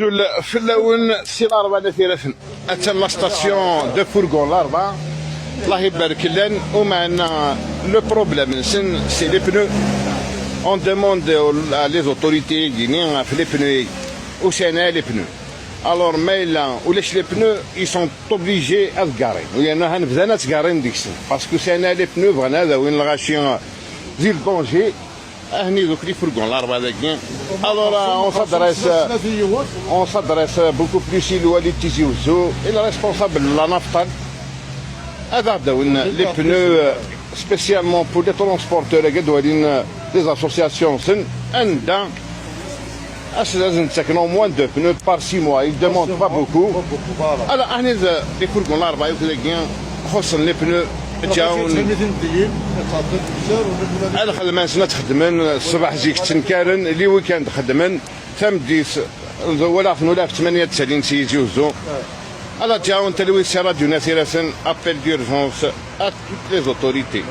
في سي الأربعة ثلاثة أتى la station de fourgons الأربعة الله يبارك لنا. ومعنا le problème نسن, c'est les pneus. On demande les autorités guinéennes في les pneus وسانا les pneus. Alors ما الا ولاش les pneus, ils sont obligés اد قارين ويانا هنبدا تقارين ديك السنه parce que سانا les pneus بغنا هذا وين الغاشي زيد danger هني دوك les fourgons الاربعه ذاكين. Alors on s'adresse beaucoup plus الوالي تيزي وزو et le responsable la naphta هذا بداو les pneus, spécialement pour les transporteurs قد ولين des associations سن عندها اش لازم تسكنوا moins deux pneus par 6 mois, ils demandent pas beaucoup. Alors احنا les fourgons الاربعه وكذا خصن les pneus جاون الخدمة سنة تخدمن الصباح زيك تنكارن les week-ends خدمن ثم ولا في ولا في 8 تسالين سيزي وزو. Alors جاون تلوي راديو ناسيراسن, appel d'urgence à toutes les autorités.